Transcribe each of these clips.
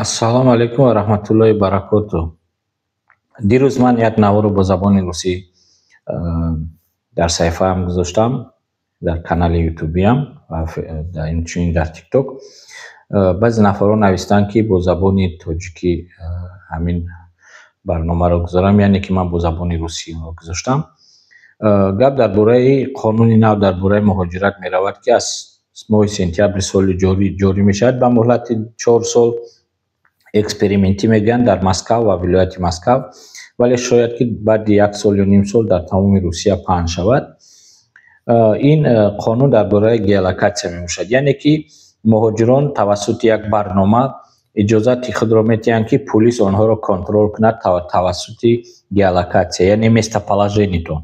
Ассалому алайкум ва раҳматуллоҳи баракоту. Дирӯз ман як наворо бо забони русӣ дар саҳифаам гузоштам, дар канали ютубиам ва инчунин дар Тикток. Баъзе нафарҳо навиштанд, ки бо забони тоҷикӣ ҳамин барномаро гузорам, яъне ки ман бо забони русӣ онро гузоштам. Гап дар бораи қонуни нав дар бораи муҳоҷират меравад, ки аз моҳи сентябри соли ҷорӣ ҷорӣ мешавад ба муҳлати 4 сол, экспериментӣ мегӯянд, дар Москав ва вилояти Москав, вале шояд ки баъди як сол ё ним сол дар тамоми Русия паҳн шавад. Ин қонун дар бораи геолокатсия мебошад, яъне ки муҳоҷирон тавассути як барнома иҷозати худро метиҳанд, ки пулис онҳоро контрол кунад тавассути геолокатсия, яъне местоположениятон.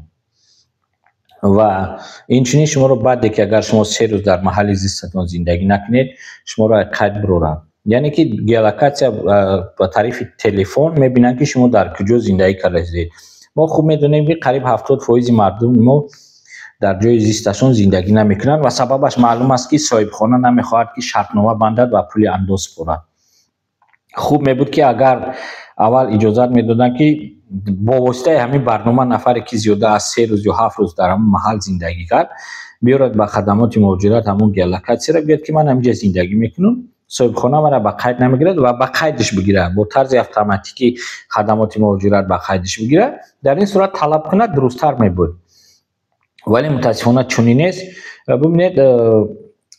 Ва инчунин шуморо баъде ки агар шумо 3 рӯз дар маҳалли зистатон зиндагӣ накунед, шуморо қайд бироранд, яъне ки геолокатсия ба таърифи телефон мебинанд, ки шумо дар куҷо зиндагӣ кардаед. Мо хуб медонем, ки қариб 70 фоизи мардуми мо дар ҷои зисташон зиндагӣ намекунанд ва сабабаш маълум аст, ки соҳибхона намехоҳад, ки шартнома бандад ва пули андоз супорад. Хуб мебуд, ки агар аввал иҷозат медоданд, ки бо воситаи ҳамин барнома нафаре, ки зиёда аз 3 рӯз ё 7 рӯз дар ҳамон маҳал зиндагӣ кард, биёрад ба хадамоти муҳоҷират ҳамон геолокатсияро, гӯяд, ки ман ҳаминҷа зиндагӣ мекунам, соҳибхона мара ба қайд намегирад, ва ба қайдиш бигирад, бо тарзи автоматикӣ хадамоти муҳоҷират ба қайдиш бигирад, дар ин сурат талаб кунад, дурусттар мебуд. Вале мутаассифона чунин нест. Бибинед,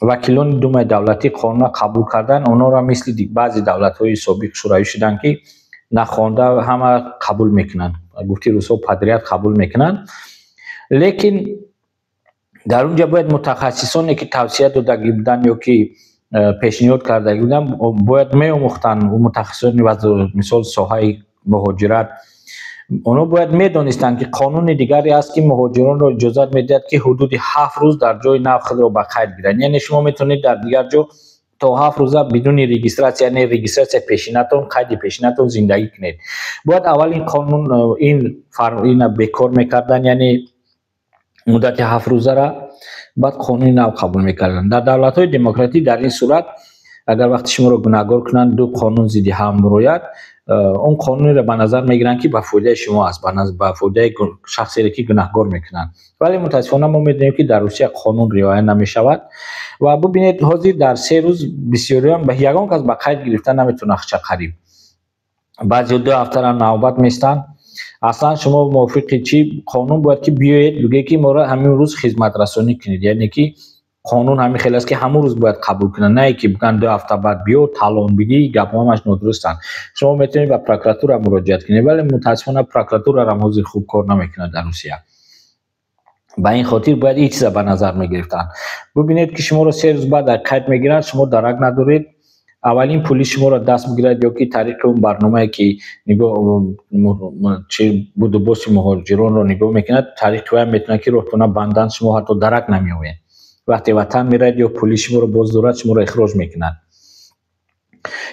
вакилони Думаи давлатӣ қонунро қабул карданд. Онҳоро мисли баъзе давлатҳои собиқ Шӯравӣ шуданд, ки нахонда ҳама қабул мекунанд, гуфти русҳо, подряд қабул мекунанд. Лекин дар он ҷо бояд мутахассисоне, ки тавсия додагӣ буданд ё ки пешниҳод карда будам, бояд меомӯхтанд. Мутахассисони, мисол, соҳаи муҳоҷират, онҳо бояд медонистанд, ки қонуни дигаре аст, ки муҳоҷиронро иҷозат медиҳад, ки ҳудуди 7 рӯз дар ҷои нав худро ба қайд гиранд. Яъне шумо метавонед дар дигар ҷо то 7 рӯза бидуни регистрация, яъне регистрация пешинатон, қайди пешинатон зиндагӣ кунед. Бояд аввал ин қонун ина бекор мекарданд, яъне муддати 7 рӯзара, баъд қонуни нав қабул мекарданд. Дар давлатҳои демократӣ дар ин сурат, агар вақти шуморо гунаҳгор кунанд, ду қонун зидди ҳам мурояд, он қонунеро ба назар мегиранд, ки ба фоидаи шумо аст, ба фоидаи шахсере, ки гунаҳгор мекунанд. Вале мутаассифона мо медонем, ки дар Русия қонун риоя намешавад. Ва бубинед, ҳозир дар 3 рӯз бисёриён ягон кас ба қайд гирифта наметавонад хча қариб. Баъзеҳо 2 ҳафтара навбат местанд. Аслан шумо мувофиқи чӣ қонун бояд ки биёед, бигӯед, ки моро ҳамин рӯз хизматрасонӣ кунед? Яъне ки қонун ҳамин хел аст, ки ҳамон рӯз бояд қабул кунанд, на ки бигӯянд 2 ҳафта баъд биё, талон бигӣ. Гапҳо ҳамаш нодурустанд. Шумо метавонед ба прокуратура муроҷиат кунед, вале мутаассифона прокуратурарам ҳозир хуб кор намекунад дар Русия. Ба ин хотир бояд ин чиза ба назар мегирифтанд. Бубинед, ки шуморо 3 рӯз баъд қайд мегиранд, шумо дарак надоред, аввалин пули шуморо даст мегирад ё ки тариқи он барномае, ки нигоҳ чи будубоши муҳоҷиронро нигоҳ мекунад, тариқи вай метавонад, ки роҳтона банданд, шумо ҳатто дарак намеёбед. Вақте ватан меравед, ё пули шуморо боз дорад, шуморо ихроҷ мекунад.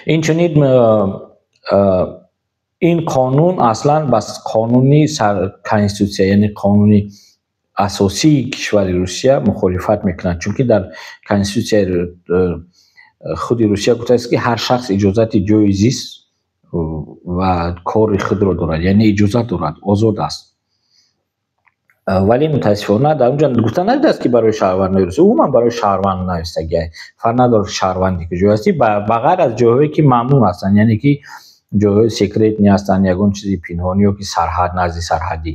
Инчунин ин қонун аслан ба қонуни конститутсия, яъне қонуни асосии кишвари Русия мухолифат мекунад, чунки дар конститутсияи худи Русия гуфтааст, ки ҳар шахс иҷозати ҷои зист ва кори худро дорад, яъне иҷозат дорад, озод аст. Вале мутаассифона дар онҷо гуфта нашудааст, ки барои шаҳрвандони Русия, умуман барои шаҳрванд навистагиа, фарқ надорад шаҳрванди куҷо ҳастӣ, ба ғайр аз ҷойҳое, ки мамнӯъ ҳастанд, яъне ки ҷойҳои секретный ҳастанд, ягон чизи пинҳонӣ ё ки сарҳад, назди сарҳадӣ.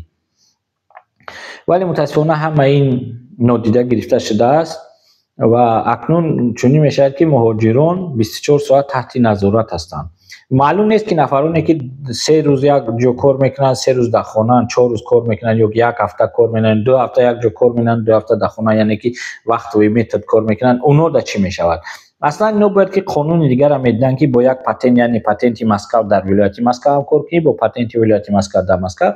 Вале мутаассифона ҳама ин нодида гирифта шудааст ва акнун чунин мешавад, ки муҳоҷирон 24 соат таҳти назорат ҳастанд. Маълум нест, ки нафароне, ки 3 рӯз як ҷо кор мекунанд, 3 рӯз дар хонаанд, 4 рӯз кор мекунанд ё як ҳафта кор мекунанд, 2 ҳафта як ҷо кор мекунанд, 2 ҳафта дар хона, яъне ки вахтовый метод кор мекунанд, онҳо дар чӣ мешавад? Аслан ино бояд ки қонуни дигарам медиданд, ки бо як патент, яъне патенти Москав дар вилояти Москавам кор кунӣ, бо патенти вилояти Москав дар Москав.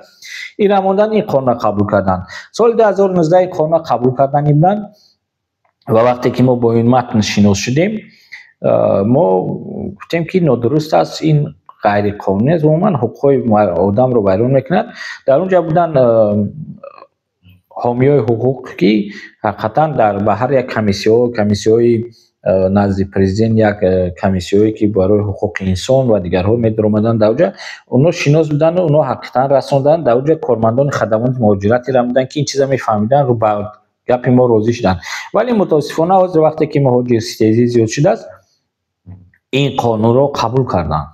Ира мондан, ин қонунро қабул карданд. Соли 2019 ин қонунро қабул кардани буданд ва вақте ки мо бо ин матн шинос шудем, мо гуфтем, ки нодуруст аст, ин ғайриқонунӣ аст, умуман ҳуқуқҳои одамро вайрон мекунад. Дар он ҷо буданд ҳомиёи ҳуқуқ, ки ҳақиқатан дар ба ҳар як комиссияҳо, комиссияҳои Назди президент як комиссияҳое, ки барои ҳуқуқи инсон ва дигарҳо медаромаданд, дар оҷа онҳо шинос буданду онҳо ҳақиқатан расонданд. Дар оҷа кормандони хадамоти муҳоҷиратеро буданд, ки ин чиза мефаҳмиданд, ба гапи мо розӣ шуданд. Вале мутаассифона, ҳозир, вақте ки муҳоҷирситезӣ зиёд шудааст, ин қонунро қабул карданд,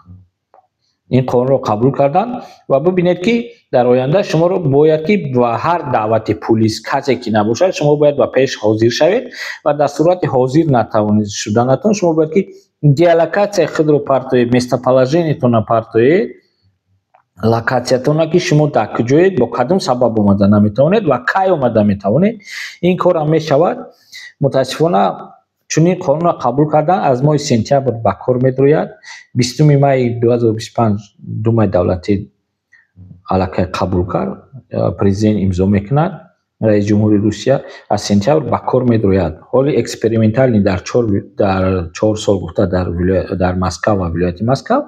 ин қонунро қабул карданд. Ва бибинед, ки дар оянда шуморо бояд, ки ба ҳар даъвати пулис, касе ки набошад, шумо бояд ба пеш ҳозир шавед ва дар сурати ҳозир натавонист шуданатон, шумо бояд, ки геолокатсияи худро партоед, местоположение тонро партоед, локатсиятонро, ки шумо дар куҷоед, бо кадом сабаб омада наметавонед ва кай омада метавонед. Ин корам мешавад. Мутаассифона, чунин қонунро қабул карданд, аз моҳи сентябр ба кор медарояд. 20 майи 2025 Думаи давлатӣ аллакай қабул кард, президент имзо мекунад, раиси ҷумҳури Русия. Аз сентябр ба кор медарояд. Ҳоли экспериментальный, дар 4 сол гуфта, дар Москав ва вилояти Москав.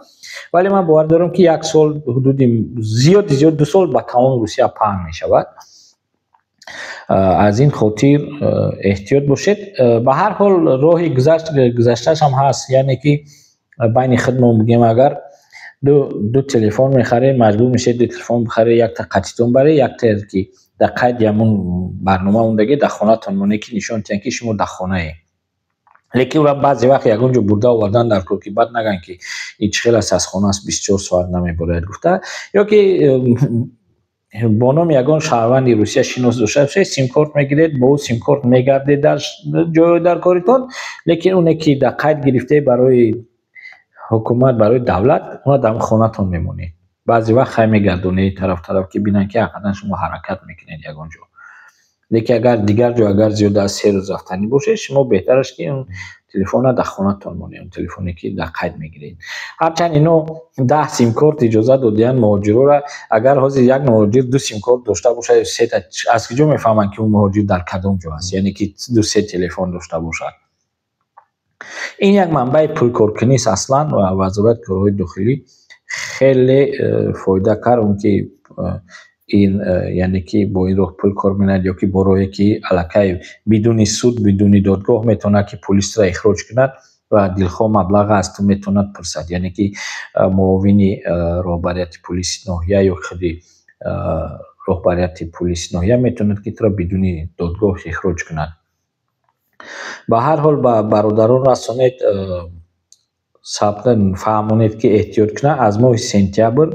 Вале ман бовар дорам, ки як сол, ҳудуди зиёди зиёд 2 сол, ба тамоми Русия паҳн мешавад. Аз ин хотир эҳтиёт бошед. Ба ҳар ҳол, роҳи гузаштааш ҳам ҳаст, яъне ки байни худмон бигем, агар ду телефон мехаред, маҷбур мешавед ду телефон бихаред: якта қатитон баред, якта, ки дар қайди ҳамун барнома мондагӣ, дар хонатон моне, ки нишон диҳанд, ки шумо дар хонаед. Лекин ӯра баъзе вақт ягон ҷо бурда овардан дар кор, ки баъд нагӯянд, ки ин чӣ хел аст, аз хонааст, 24 соат намебарояд гуфта. Ё ки бо номи ягон шаҳрванди Русия шинос дошта бошед, симкорт мегиред, бо ӯ симкорт мегардед дар ҷойҳои дар коритон. Лекин оне, ки дар қайд гирифтаи барои ҳукумат, барои давлат, она дар хонатон мемонед. Баъзе вақт хай мегардонед тараф тараф, ки бинанд, ки ҳақиқатан шумо ҳаракат мекунед ягон ҷо. Лекин агар дигар ҷо, агар зиёда аз 3 рӯз рафтанӣ бошед, шумо беҳтараш, ки он телефонро дар хонатон монед, он телефоне, ки дар қайд мегиред. Ҳарчанд ино 10 симкорт иҷозат додиянд муҳоҷирора. Агар ҳозир як муҳоҷир ду симкорт дошта бошад ё сета, аз куҷо мефаҳманд, ки он муҳоҷир дар кадом ҷо аст? Яъне ки ду се телефон дошта бошад, ин як манбаи пулкоркунист аслан. Ва Вазорати корҳои дохилӣ хеле фоида кард, он ки ин, яъне ки бо ин роҳ пул кор менад ё ки бо роҳе, ки аллакай бидуни суд, бидуни додгоҳ метавонад, ки пулисро ихроҷ кунад ва дилхоҳ маблағ аз ту метавонад пурсад. Яъне ки муовини роҳбарияти пулиси ноҳия ё худи роҳбарияти пулиси ноҳия метавонад, ки туро бидуни додгоҳ ихроҷ кунад. Ба ҳар ҳол, ба бародарон расонед, фаҳмонед, ки эҳтиёт кунанд. Аз моҳи сентябр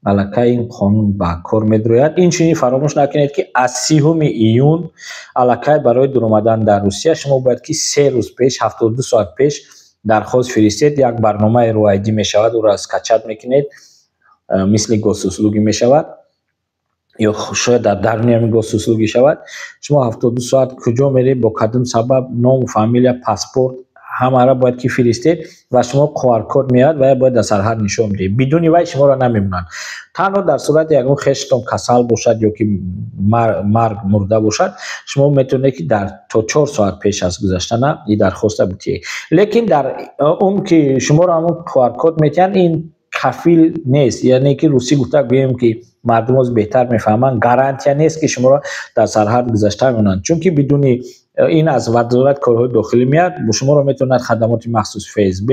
аллакай ин қонун ба кор медарояд. Инчунин фаромӯш накунед, ки аз 30 июн аллакай барои дуромадан дар Русия шумо бояд, ки 3 рӯз пеш, 72 соат пеш дархост фиристед. Як барномаи RU ID мешавад, ӯро скачать мекунед, мисли Госуслуги мешавад ё шояд дар даруни ҳамин Госуслуги шавад. Шумо 72 соат куҷо меред, бо кадом сабаб, ном, фамилия, паспорт, ҳамаро бояд, ки фиристед ва шумо QR-код меояд ва бояд дар сарҳад нишон диҳед. Бидуни вай шуморо намемонанд. Танҳо дар сурати ягон хештон касал бошад ё ки марг, мурда бошад, шумо метавонед, ки дар то 4 соат пеш аз гузаштана ин дархоста битиҳед. Лекин дар он ки шуморо ҳамон QR-код метиҳанд, ин кафил нест, яъне ки русӣ гуфта гӯем, ки мардум оз беҳтар мефаҳманд, гарантия нест, ки шуморо дар сарҳад гузашта мемонанд. Чунки бидуни ин аз Вазорати корҳои дохилӣ меяд, шуморо метавонад хадамоти махсуси ФСБ,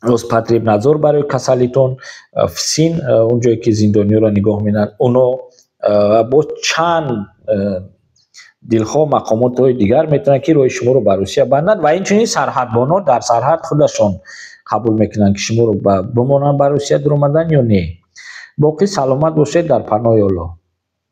Роспотребнадзор барои касалитон, ФСИН, он ҷое, ки зиндониёро нигоҳ менанд, оно бо чанд дилхоҳ мақомотҳои дигар метавонанд, ки роҳи шуморо ба Русия банданд. Ва инчунин сарҳадбонҳо дар сарҳад худашон қабул мекунанд, ки шуморо бимонанд ба Русия дуромадан ё не. Боқӣ саломат бошед, дар паноҳи Аллоҳ.